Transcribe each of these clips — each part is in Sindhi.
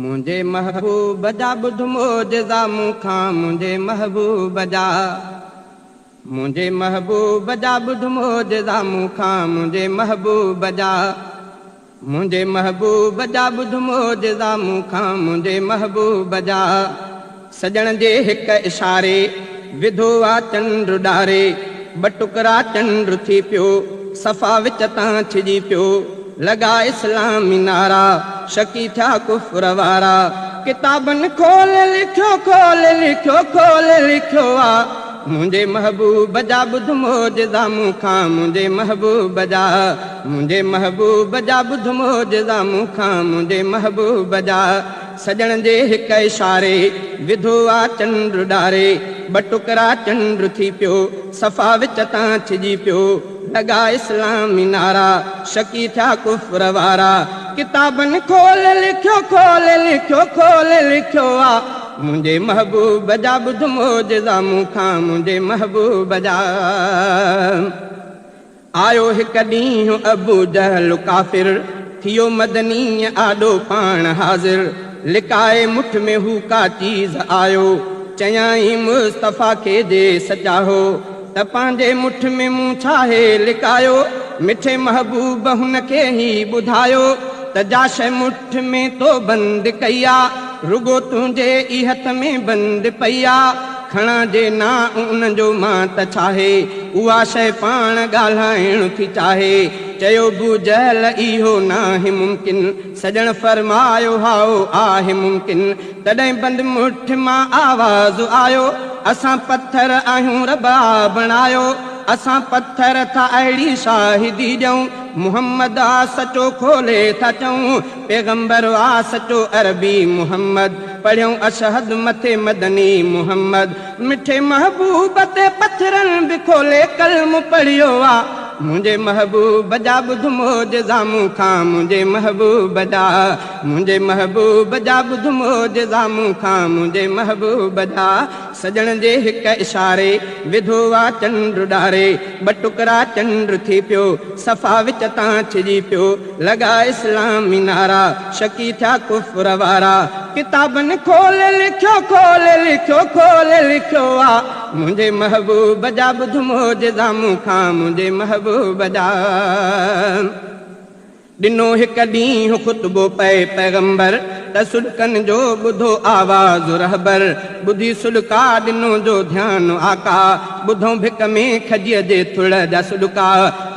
منهنجي محبوب جا ٻڌ معجزا مون کان منهنجي محبوب جا منهنجي محبوب جا ٻڌ معجزا مون کان منهنجي محبوب جا منهنجي محبوب جا ٻڌ معجزا مون کان منهنجي محبوب جا سڄڻ جي هڪ اشاري وڌو آ چنڊ ڏاري ٻه ٽڪرا چنڊ ٿي پيو صفا وچ تان ڇڄي پيو لڳا اسلامي نعرا شڪي ٿيا ڪفر وارا ڪتابن کول لکيو کول لکيو کول لکيو آ منهنجي محبوب جا ٻڌ معجزا مون کان منهنجي محبوب جا منهنجي محبوب جا ٻڌ معجزا مون کان منهنجي محبوب جا سڄڻ جي هڪ اشاري وڌو آ چنڊ ڏاري ٻه ٽڪرا چنڊ ٿي پيو صفا وچ تان ڇڄي پيو لڳا اسلامي نعرا شڪي ٿيا ڪفر وارا ڪتابن کول لکيو کول لکيو کول لکيو آ منهنجي محبوب جا ٻڌ معجزا مون کان منهنجي محبوب جا آيو هڪ ڏينهن ابو جهل ڪافر ٿيو مدني آڏو پاڻ حاضر لڪائي مٺ ۾ هو ڪا چيز آيو چيائين مصطفيٰ کي جي سچا هو ته پنهنجي مٺ ۾ مون ڇاهي لڪايو مٺي محبوب هن کي هي ٻڌايو ته جا شيء مٺ ۾ تو بند ڪئي آ رڳو تنهنجي ئي هٿ ۾ بند پئي آ کڻان جي نا ان جو مان ته ڇاهي اها شيء پاڻ ڳالهائڻ ٿي چاهي چيو ابو جهل اهو ناهي ممڪن سڄڻ فرمايو هائو آهي ممڪن تڏهن بند مٺ مان آواز آيو اسان پٿر آهيون رب آ بڻايو اسان پٿر ٿا اهڙي شاهدي ڏيون محمد آ سچو کولي ٿا چئون پيغمبر آ سچو عربي محمد پڙهيون اشهد مٿي مدني محمد مٺي محبوب تي پٿرن به کولي ڪلمو پڙهيو آ منهنجي محبوب جا ٻڌ معجزا مون کان منهنجي محبوب جا منهنجي محبوب جا ٻڌ معجزا مون کان منهنجي محبوب جا سڄڻ جي هڪ اشاري وڌو آ چنڊ ڏاري ٻه ٽڪرا چنڊ ٿي پيو صفا وچ تان ڇڄي پيو لڳا اسلامي نعرا شڪي ٿيا ڪفر وارا ڪتابن کول لکيو کول لکيو کول لکيو آ منهنجي محبوب جا ٻڌ معجزا مون کان منهنجي محبوب جا ڏنو هڪ ڏينهن خطبو پئي پيغمبر ته سڏڪن جو ٻڌو آواز رهبر ٻڌي سڏڪا ڏنو جو ڌيان آقا ٻڌئون ڀڪ ۾ کجيء جي ٿڙ جا سڏڪا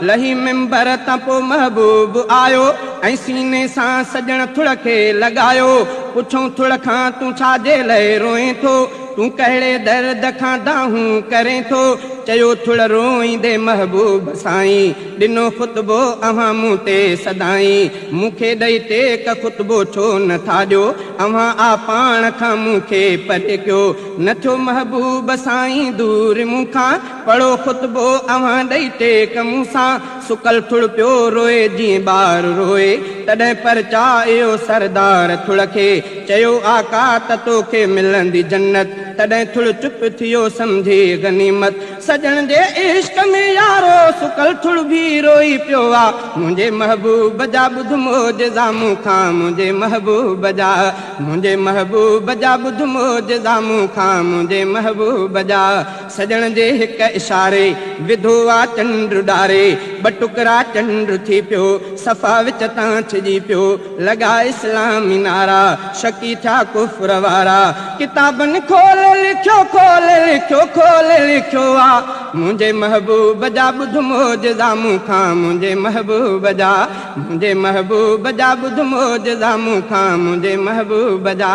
لهي منبر تان پو محبوب آيو ۽ سيني سان سڄڻ ٿڙ کي لڳايو پڇئون ٿڙ کان تون ڇا جي لئه روئين ٿو تون ڪهڙي درد کان دانهون ڪرين ٿو چيو ٿڙ روئيندي محبوب سائين ڏنو خطبو اوهان مون تي سدائين مون کي ڏئي ٽيڪ خطبو ڇو نه ٿا ڏيو اوهان آ پاڻ کان مون کي پري ڪيو نه ٿيو محبوب سائين دور مون کان پڙهو خطبو اوهان ڏئي ٽيڪ مون سان سڪل ٿڙ پيو روئي جيئن ٻار روئي تڏهن پرچايو سردار ٿڙ کي چيو آقا ته توکي ملندي جنت تڏهن ٿڙ چپ ٿيو سمجهي غنيمت سڄڻ جي عشق ۾ يارو سڪل ٿڙ ڀي روئي پيو آ منهنجي محبوب جا ٻڌ معجزا مون کان منهنجي محبوب جا منهنجي محبوب جا ٻڌ معجزا مون کان منهنجي محبوب جا سڄڻ جي هڪ اشاري وڌو آ چنڊ ڏاري ٻه ٽڪرا چنڊ ٿي پيو صفا وچ تان ڇڄي پيو لڳا اسلامي نعرا شڪي ٿيا ڪفر وارا ڪتابن کول لکيو کول لکيو کول لکيو آ منهنجي محبوب جا ٻڌ معجزا مون کان منهنجي محبوب جا منهنجي محبوب جا ٻڌ معجزا مون کان منهنجي محبوب جا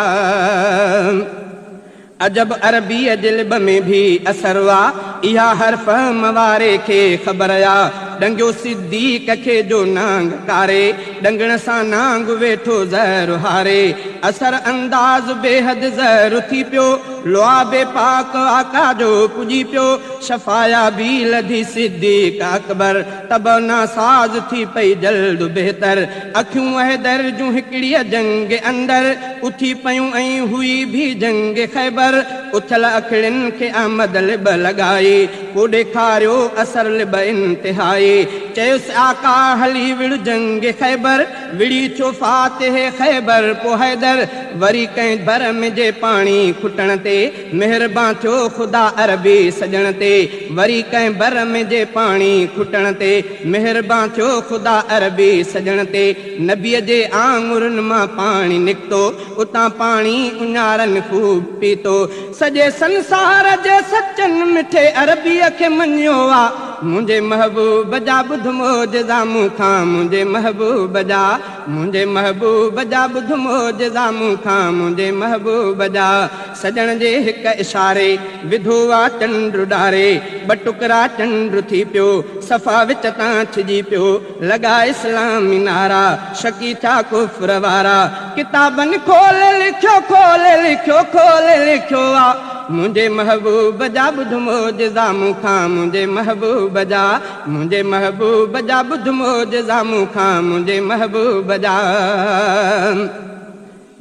عجب عربيء جي لب ۾ ڀي اثر آ اها هر فهم واري کي خبر آ ڏنگيو صديق کي جو نانگ ڪاري ڏنگڻ سان نانگ ويٺو زهر هاري اثر انداز بيحد زهر ٿي پيو لعاب پاڪ آقا جو پڄي پيو شفايابي لڌي صديق اڪبر طبع ناساز ٿي پئي جلد بهتر اکيون حيدر جون هڪڙيء جنگ اندر اٿي پيون ۽ هئي ڀي جنگ خيبر اٿيل اکڙين کي احمد لب لڳائي پو ڏيکاريو اثر لب انتهائي. چيس آقا هلي وڙهه جنگ خيبر، وڙهي ٿيو فاتح خيبر پوء حيدر. وري ڪنهن بر ۾ جي پاڻي کٽڻ تي، مهربان ٿيو خدا عربي سڄڻ تي. وري ڪنهن بر ۾ جي پاڻي کٽڻ تي، مهربان ٿيو خدا عربي سڄڻ تي. نبيء جي آڱرين مان پاڻي نڪتو، اتان پاڻي اڃارن خوب پيتو. سڄي سنسار جي سچن مٺي عربيء کي مڃيو آ. منهنجي محبوب جا ٻڌ معجزا مون کان، منهنجي محبوب جا، منهنجي محبوب جا ٻڌ معجزا مون کان، منهنجي محبوب جا. سڄڻ جي هڪ اشاري وڌو آ چنڊ ڏاري، ٻه ٽڪرا چنڊ ٿي پيو، صفا وچ تان ڇڄي پيو. لڳا اسلامي نعرا، شڪي ٿيا ڪفر وارا. ڪتابن کولي لکيو، کولي لکيو، کولي لکيو آ. منهنجي محبوب جا ٻڌ معجزا مون کان، منهنجي محبوب جا، منهنجي محبوب جا ٻڌ معجزا مون کان، منهنجي محبوب جا.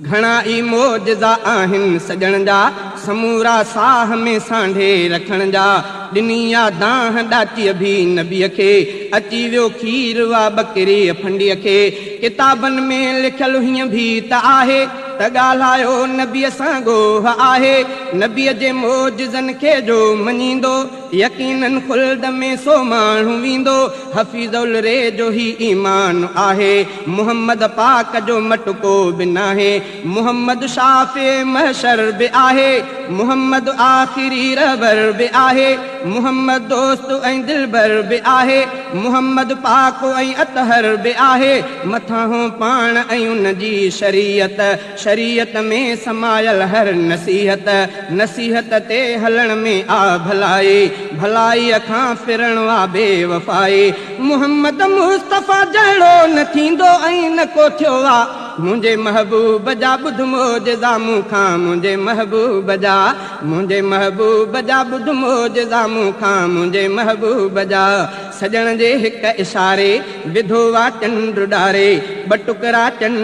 گهڻا ئي معجزا آهن سڄڻ جا، سمورا ساهه ۾ سانڍي رکڻ جا. ڏني آ دانهن ڏاچيء ڀي نبيء کي، اچي ويو کير آ ٻڪريء ڦنڊيء کي. ڪتابن ۾ لکيل هيئن ڀي ته آهي، ته ڳالهايو نبيء سان ڳوهه آهي. نبيء جي معجزن کي جو مڃيندو، يقينن خلد ۾ سو ماڻهو ويندو. حفيظ الري جو هي ايمان آهي، محمد پاڪ جو مٽ ڪو به ناهي. محمد شافع محشر به آهي، محمد آخري رهبر به آهي، محمد دوست ۽ دلبر به آهي، محمد پاڪ ۽ اطهر به آهي. مٿانهون پاڻ ۽ ان جي شريعت، شريعت ۾ سمايل هر نصيحت، نصيحت تي هلڻ ۾ آ ڀلائي، ڀلائيء کان ڦرڻ آ بيوفائي. محمد مصطفيٰ جهڙو نه ٿيندو ۽ نه ڪو ٿيو آ. منهنجي محبوب جا ٻڌ معجزا مون کان، منهنجي محبوب جا، منهنجي محبوب جا ٻڌ معجزا مون کان، منهنجي محبوب جا. سڄڻ جي هڪ اشاري وڌو آ چنڊ ڏاري، ٻه ٽڪرا چنڊ.